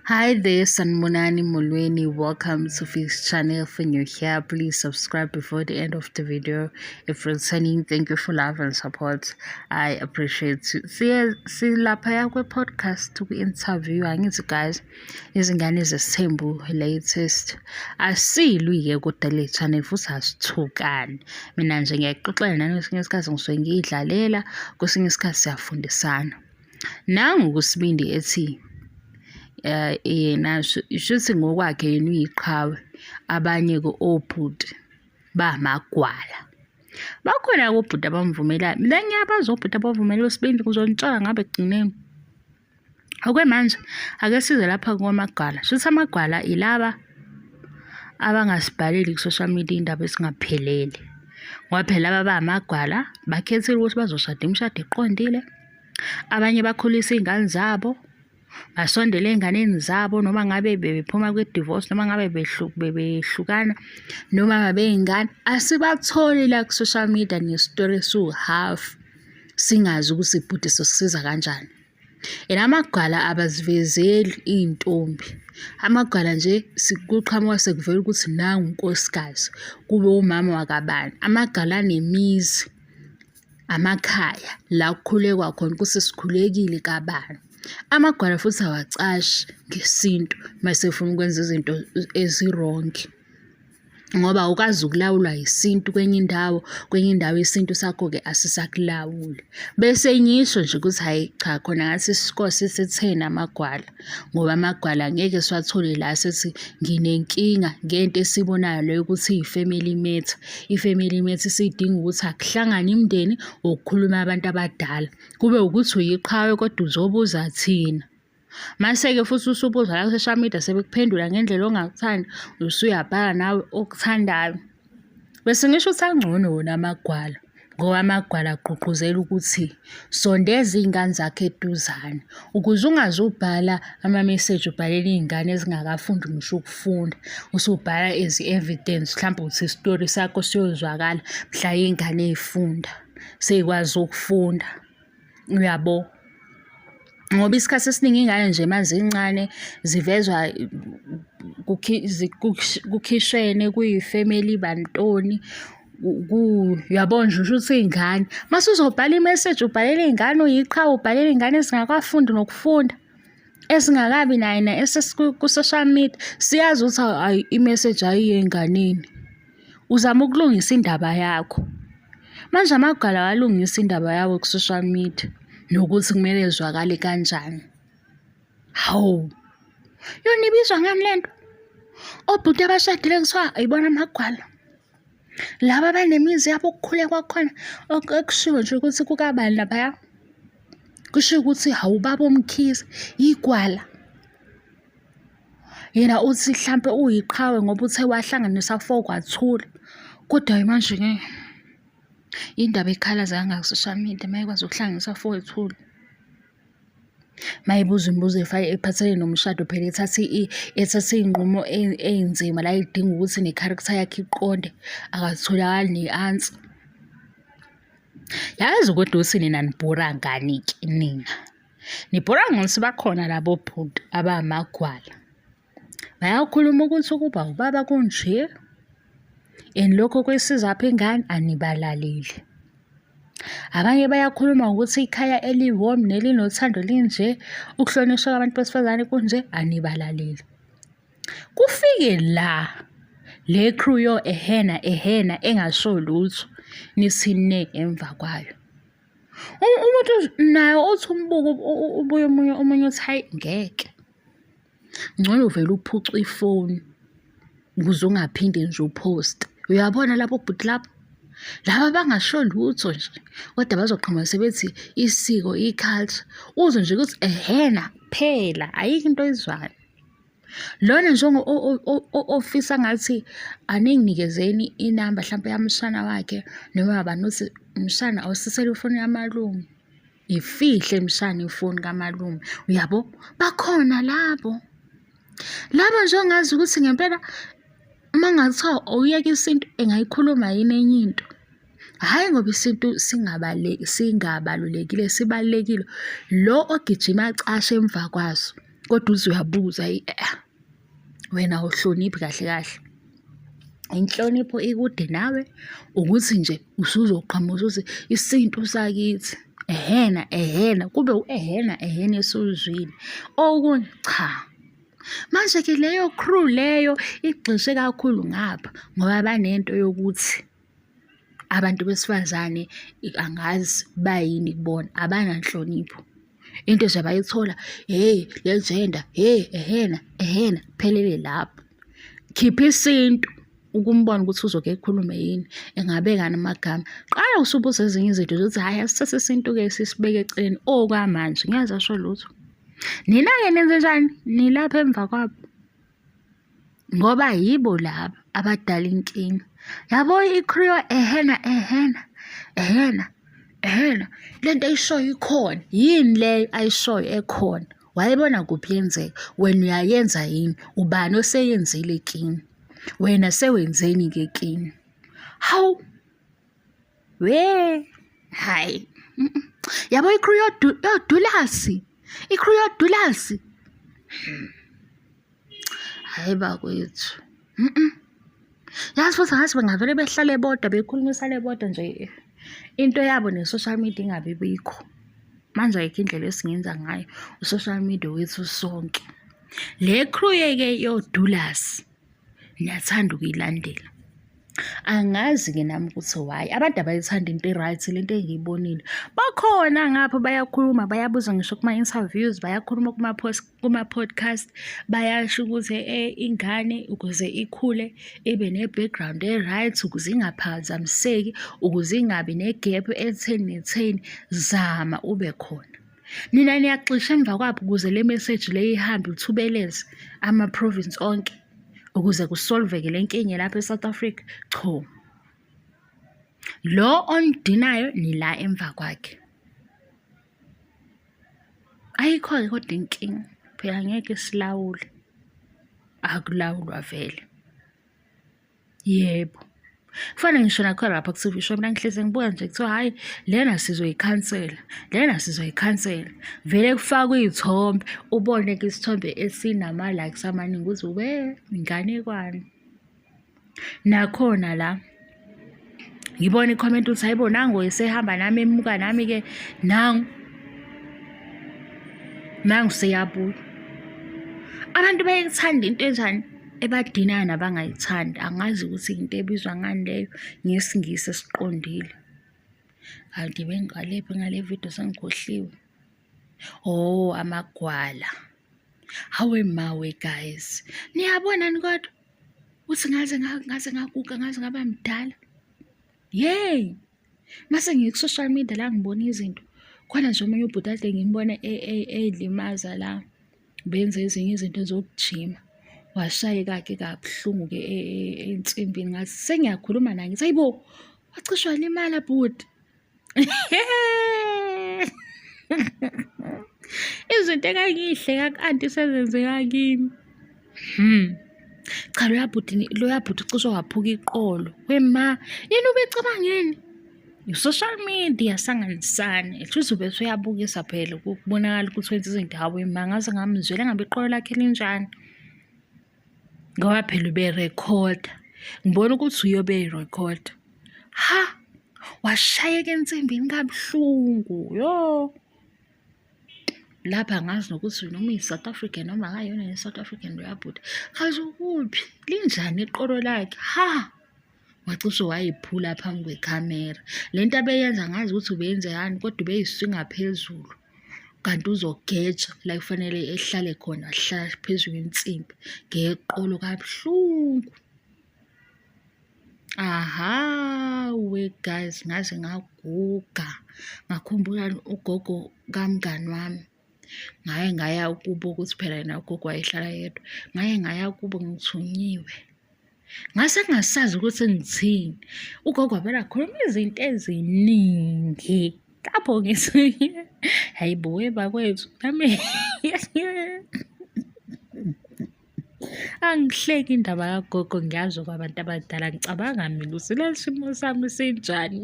Hi there, Sanbonani Molweni. Welcome to Fix Channel. If you're here, please subscribe before the end of the video. If returning, thank you for love and support. I appreciate you. Siye silaphaya kwe-podcast kwi-interview angithi guys, izingane zesithembu latest. Asilwi-ke kodwa le channel futhi asithukani. Mina nje ngiyaxoxela nani kwesinye isikhathi ngisuke ngiyidlalela, kwesinye isikhathi siyafundisana. Nangu kuSibindi ethi yena shuthi ngokwakhe yena uyiqhawe, abanye-ke obhuti bamagwala. Bakhona-ke obhuti abamvumelayo. Mina ngiyabazi obhuti abavumela uSibindi ngizonitshela ngabe ekugcineni. Okwemanje ake size lapha kwamagwala. Shuthi amagwala ilaba abangasibhaleli ku-social media iy'ndaba ezingaphelele. Ngoba phela laba abamagwala bakhethile ukuthi bazoshada imishado eqondile. Abanye bakhulisa iy'ngane zabo, basondele ey'nganeni zabo noma ngabe bebephuma kwi-divorce noma ngabe bebehlukana noma ngabe iy'ngane. Asibatholi la ku-social media nesitori esiwu-half singazi ukuthi bhuti sosiza kanjani. And amagwala abazivezeli iy'ntombi. Amagwala nje kuqhamuka sekuvela ukuthi nangu unkosikazi, kube umama wakabani. Amagwala anemizi. Amakhaya la kukhulekwa khona ukuthi sikhulekile kabani. Amagwala futhi awacashi ngesintu uma esefuna ukwenza izinto ezi-wrong ngoba awukwazi ukulawulwa yisintu kwenye indawo, kwenye indawo isintu sakho-ke asisakulawuli. Bese ngisho nje ukuthi hhayi cha khona ngathi isiko sisitheni amagwala. Ngoba amagwala angeke siwathole la sethi nginenkinga ngento esibonayo leyo ukuthi iyi-family matter. I-family matter isidinga ukuthi akuhlangane imindeni or kukhulume abantu abadala. Kube ukuthi uyiqhawe kodwa uzobuza thina. Mase-ke futhi usubuza la ku-social media sebekuphendula ngendlela ongakuthandi, usuyabhala nawe okuthandayo. Bese ngisho ukuthi angcono wona amagwala ngoba amagwala agqugquzela ukuthi sondeza iy'ngane zakho eduzane ukuze ungaze ubhala amameseji ubhalela iy'ngane ezingakafundi ngisho ukufunda, usubhala as i-evidence mhlampe uthi isitori sakho siyozwakala mhla iy'ngane y'funda, sey'kwazi ukufunda. Uyabo? Ngoba isikhathi esiningi iy'ngane nje uma zincane zivezwa kukhishwene kuyi-family bantoni, uyabo nje usho ukuthi iy'ngane. Mase uzobhala imeseji ubhalela iy'ngane uyiqhawe ubhalela iy'ngane ezingakafundi nokufunda, ezingakabi nayo ne-access ku-social media. Siyazi ukuthi hhayi imeseji ayiyi ey'nganeni. Uzama ukulungisa indaba yakho. Manje amagwala awalungisi indaba yawo ku-social media nokuthi kumele izwakale kanjani. Hawu, yona ibizwa ngani le nto? Obhuti abashadile kuthiwa ayibona amagwala. Laba abanemizi yabo okukhulekwa khona ekushiwo nje ukuthi kukabani laphaya. Kushiwo ukuthi hawu ubaba uMkhize igwala. Yena uthi hlampe uyiqhawe ngoba uthe wahlanganisa four kwathula. Kodwa manje-ke indaba ekhalaza kangaka ku-social media uma ekwazi ukuhlanganisa four ethule. Uma ebuza imibuzo ephathelene nomshado phela ethatha ethatha iy'nqumo ey'nzima la ey'dinga ukuthi ne-character yakhe iqonde, akatholakali ne-answer. Yazi kodwa ukuthi nina nibhora ngani-ke nina. Nibhora ngokuthi bakhona labo bhuti abamagwala. Bayakhuluma ukuthi ukuba ubaba kunje and lokho kuyisizaphi ingane anibalaleli. Abanye bayakhuluma ngokuthi ikhaya eli-warm nelinothando linje, ukuhlonishwa kwabantu besifazane kunje, anibalaleli. Kufike la le crew yo ehena ehena engasho lutho nithi ne emva kwayo. Umuntu naye othi umbuka ubuye omunye omunye uthi hhayi ngeke. Ngcono uvele uphucwe ifoni ukuze ungaphinde nje uphoste. Uyabona labo bhuti labo? Laba abangasho lutho nje kodwa bazoqhamuka sebethi isiko, i-culture. Uzwe nje ukuthi ehena kuphela ayikho into oyizwayo. Lona nje ofisa ngathi aninginikezeni inamba hlampe yamshana wakhe noma bani uthi mshana awusisele ifoni yamalume. Ifihle mshana ifoni kamalume. Uyabo? Bakhona labo. Labo nje ongazi ukuthi ngempela uma kungathiwa awuyeke isintu engayikhuluma yini enye into. Hhayi ngoba isintu singabalulekile, sibalulekile. Lo ogijima acashe emva kwaso. Kodwa uze uyabuza hhayi wena awuhloniphi kahle kahle. Inhlonipho ikude nawe ukuthi nje usuzoqhamuza uthi isintu sakithi ehena ehena kube u-ehena ehena esiwuzwile. Okunye cha. Manje-ke leyo crew leyo igxishe kakhulu ngapha ngoba banento yokuthi abantu besifazane angazi bayini kubona abananhlonipho. Into nje abayithola hheyi le gender, hheyi ehena ehena kuphelele lapho. Khipha isintu ukumbona ukuthi uzoke ekhulume yini, engabekani amagama. Qala usubuza ezinye izinto ukuthi hhayi asithathe isintu-ke sisibeke eceleni okwamanje ngeke asho lutho. Nina-ke nenzenjani? Nilapha emva kwabo. Ngoba yibo laba abadala inkinga. Yabo i-crew ehena ehena ehena ehena le nto ayishoyo ikhona. Yini leyo ayishoyo ekhona? Wayebona kuphi yenzeka? Wena uyayenza yini? Ubani oseyenzile kini? Wena sewenzeni-ke kini? Hawu! We, hayi. Yabo i-crew yodulasi. I-crew yodulasi. Hayi bakwethu. Yazi futhi ngathi bengavele behlale bodwa bekhulumisane bodwa nje into yabo ne-social media ingabi bikho. Manje ayikho indlela esingenza ngayo u-social media wethu sonke. Le crew-ke yodulasi ngiyathanda ukuyilandela. Angazi-ke nami ukuthi why. Abantu abayithandi into e-right le nto engiyibonile. Bakhona ngapha bayakhuluma bayabuza ngisho kuma-interviews, bayakhuluma kuma-podcast, bayasho ukuthi ingane ukuze ikhule ibe ne-background e-right, ukuze ingaphazamiseki, ukuze ingabi negephu elitheni netheni, zama ube khona. Nina niyagxisha emva kwabo ukuze le message le ihambe ithubeleze ama-province onke ukuze kusolveke le nkinga lapha e-South Africa. Cho. Lo onidinayo nila emva kwakhe. Ayikho-ke kodwa inkinga, phela ngeke silawule. Akulawulwa vele. Yebo. Kufana ngisho nakhona lapha ku-T_V show mina ngihlezi ngibuka nje kuthiwa hhayi lena sizoyikhansela, lena sizoyikhansela. Vele kufakwe iy'thombe, ubone-ke isithombe esinama-likes amaningi ukuthi we inganekwane. Nakhona la ngibona i-comment ukuthi hayibo nangu esehamba nami emuka nami-ke nangu nangu seyabuya. Abantu bayayithanda into enjani? Ebadinayo nabangayithandi. Angazi ukuthi into ebizwa ngani leyo ngesiNgisi esiqondile. Kanti bengiqalephi ngale video sengikhohliwe. Oh, amagwala. Hawe mawe guys. Niyabonani kodwa? Uthi ngaze ngaze ngaguga ngaze ngaba mdala. Yey! Mase ngiku-social media la ngibona izinto. Khona nje omunye ubhuti ade ngimbona ey'limaza la. Benza ezinye izinto zokujima. Washayeka-ke kabuhlungu-ke ensimbini ngathi sengiyakhuluma naye ngithi hayibo wacishe walimala bhuti. Izinto engangiyihleka ku-anti sezenzeka kimi. Hmm. Cha loya bhuti loya bhuti ucishe waphuka iqolo. Wema, yini ubecabangeni? I-social media sanganisane. Ethuze ubese uyabukisa phela kubonakala ukuthi wenza izinto hawe ma ngaze ngamzwela ngabe iqolo lakhe linjani. Ngoba phela uberekhoda. Ngibona ukuthi uyobe erekhoda. Ha! Washayeka ensimbini kabuhlungu. Yo! Lapha angazi nokuthi noma iyi-South African noma akayona i-South African loya bhuti. Kazi ukuphi? Linjani iqolo lakhe? Ha! Wacishe wayiphula phambi kwekhamera. Le nto abeyenza angazi ukuthi ubeyenzekani kodwa ubeyiswinga phezulu. Kanti uzogeja la kufanele ehlale khona, wahlala phezu kwensimbi ngeqolo kabuhlungu. Aha, we guys ngaze ngaguga ngakhumbula ugogo kamngani wami. Ngaye ngaya kubo ukuthi phela yena ugogo wayehlala yedwa. Ngaye ngaya kubo ngithunyiwe. Ngase ngingasazi ukuthi ngithini. Ugogo wavele wakhuluma izinto eziningi. Lapho ngithi hhayi bo we bakwethu nami angihleki indaba kagogo ngiyazi okwabantu abadala ngicabanga mina ukuthi lesi simo sami sinjani.